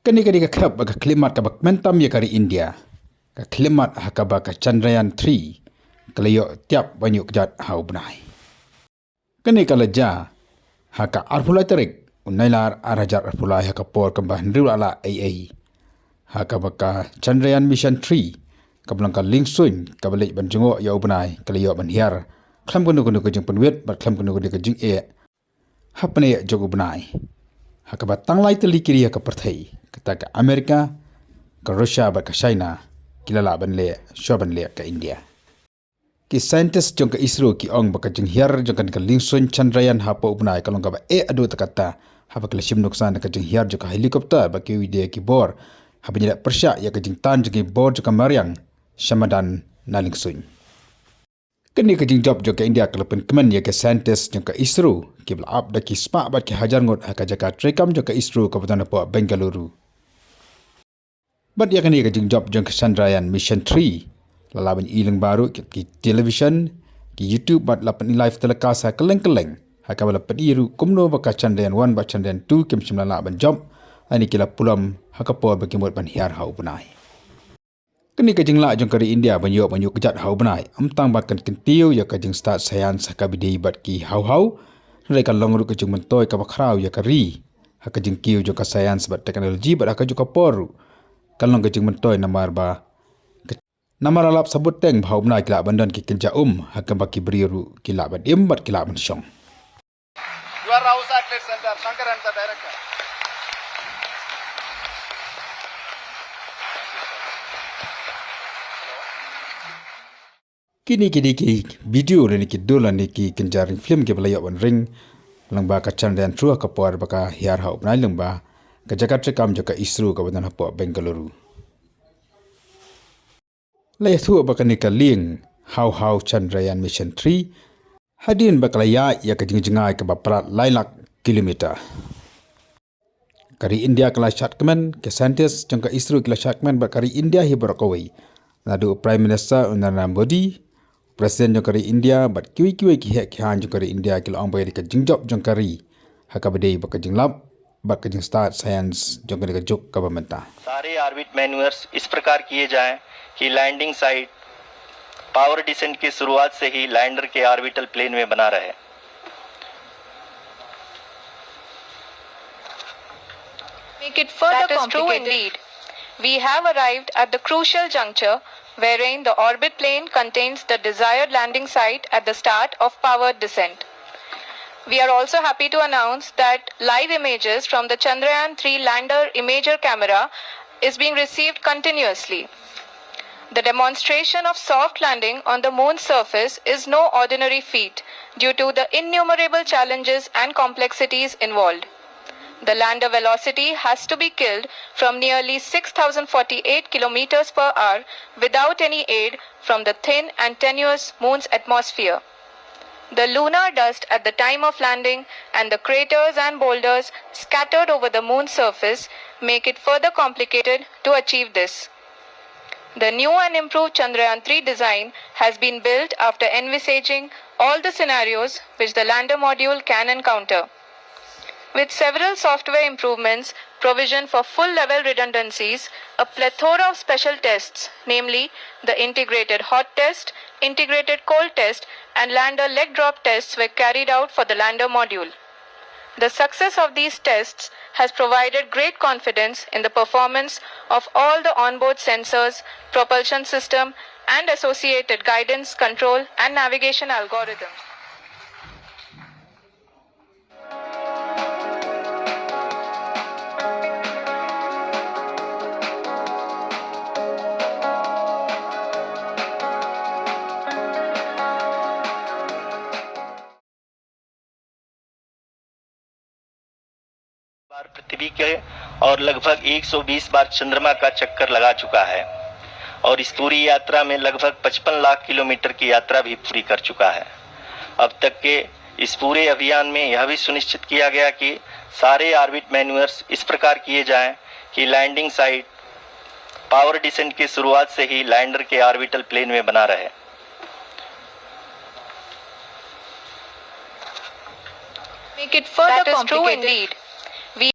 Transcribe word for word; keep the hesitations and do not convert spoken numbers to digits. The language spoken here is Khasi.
Kane ka dei ka khep ba ka khyllipmat kaba kmen tam ïa ka ri India. Ka khyllipmat ha kaba ka Chandrayaan three ka la ïoh tiap ban ïoh kjat ha u bnai. Kane ka la jia ha ka arphew lai tarik u Nailar ar hajar arphew lai ha ka por kaba hynriew la lah ei ei. Ha kaba ka Chandrayaan Mission three kaba long ka lieng suiñ kaba leit ban jngoh ïa u bnai ka la ïoh ban hiar khlem kano kano ka jingpynwit bad khlem kano kano ka jingeh hapdeng jong u bnai. Ha kaba tang lai tylli ki ri ha ka pyrthei, kata ka America, ka Russia bad ka China, ki la lah ban leh shuwa ban leh ka India. Ki scientist jong ka ISRO ki ong ba ka jinghiar jong kane ka lieng suiñ Chandrayaan hapoh u bnai ka long kaba eh haduh katta, haba ki la shim nuksan na ka jinghiar jong ka helicopter bad kiwei de ki bor haba ngi la pyrshah ïa ka jingtan jong ki bor jong ka mariang sha madan na lieng suiñ. Kane ka jingjop jong ka India ka la pynkmen ïa ki scientist jong ka ISRO kiba la ap da ki spah bad ki hajar ngut ha ka jaka treikam jong ka ISRO kaba don hapoh Bengaluru. Bad ïa kane ka jingjop jong ka Chandrayaan Mission three la lah ban i lyngba ruh ki, ki television, ki YouTube bad la pyn-i live telecast ha kylleng kylleng. Ha kaba la pyn-i ruh kumno ba ka Chandrayaan one bad Chandrayaan two kim shym la lah ban jop, lane ki la pulom ha ka por ba ki mut ban hiar ha u bnai. Kane ka jinglah jong ka ri India ban ïoh ban ïoh kjat ha u bnai ym tang ba kan kyntiew ïa ka jingstad science ha kaba ïadei bad ki haw haw, hynrei ka long ruh ka jingmyntoi kaba khraw ïa ka ri ha ka jingkiew jong ka science bad technology bad ha kajuh ka por ruh ka long ka jingmyntoi namar ba, namar la lap sabut teng ba ha u bnai ki lah ban don ki kynja um ha kaba ki briew ruh ki lah ban im bad ki lah ban shong. You are Raosa Athlete Center, Shankar and the director. Kine ki dei ki video lane ki dur lane ki kynja ring film kiba la ïoh ban ring lyngba ka Chandrayaan three ha ka por ba ka hiar ha u bnai lyngba ka jaka treikam jong ka ISRO kaba don hapoh Bengaluru. La ïathuh ba kane ka lieng haw haw Chandrayaan Mission three hadien ba ka la ïaid ïa ka jingjngai kaba palat lai lak kilometer. Ka ri India ka la shad kmen, ki scientist jong ka ISRO ki la shad kmen bad ka ri India hi baroh kawei. Naduh u Prime Minister u Narendra Modi, u President jong ka ri India bad kiwei kiwei ki heh ki haiñ jong ka ri India ki la ong ba ïa ka jingjop jong ka ri ha kaba ïadei bad ka jinglap bad ka jingstad science jong kane ka juk kaba mynta. सारे ऑर्बिट मैन्यूवर्स इस प्रकार किए जाएं कि लैंडिंग साइट पावर डिसेंट की शुरुआत से ही लैंडर के ऑर्बिटल प्लेन में बना रहे। Make it further complicated. That is true indeed. We have arrived at the crucial juncture wherein the orbit plane contains the desired landing site at the start of powered descent. We are also happy to announce that live images from the Chandrayaan three lander imager camera is being received continuously. The demonstration of soft landing on the moon's surface is no ordinary feat due to the innumerable challenges and complexities involved. The lander velocity has to be killed from nearly six thousand forty-eight kilometers per hour without any aid from the thin and tenuous moon's atmosphere. The lunar dust at the time of landing and the craters and boulders scattered over the moon's surface make it further complicated to achieve this. The new and improved Chandrayaan three design has been built after envisaging all the scenarios which the lander module can encounter. With several software improvements, provision for full-level redundancies, a plethora of special tests, namely the integrated hot test, integrated cold test, and lander leg drop tests were carried out for the lander module. The success of these tests has provided great confidence in the performance of all the onboard sensors, propulsion system, and associated guidance, control, and navigation algorithms. बार पृथ्वी के और लगभग एक सौ बीस बार चंद्रमा का चक्कर लगा चुका है और इस पूरी यात्रा में लगभग पचपन लाख किलोमीटर की यात्रा भी पूरी कर चुका है। अब तक के इस पूरे अभियान में यह भी सुनिश्चित किया गया कि सारे ऑर्बिट मैन्यूवर्स इस प्रकार किए जाएं कि लैंडिंग साइट पावर डिसेंट की शुरुआत से ही लैंडर के ऑर्बिटल प्लेन में बना रहे। Make it further complicated. That is true indeed.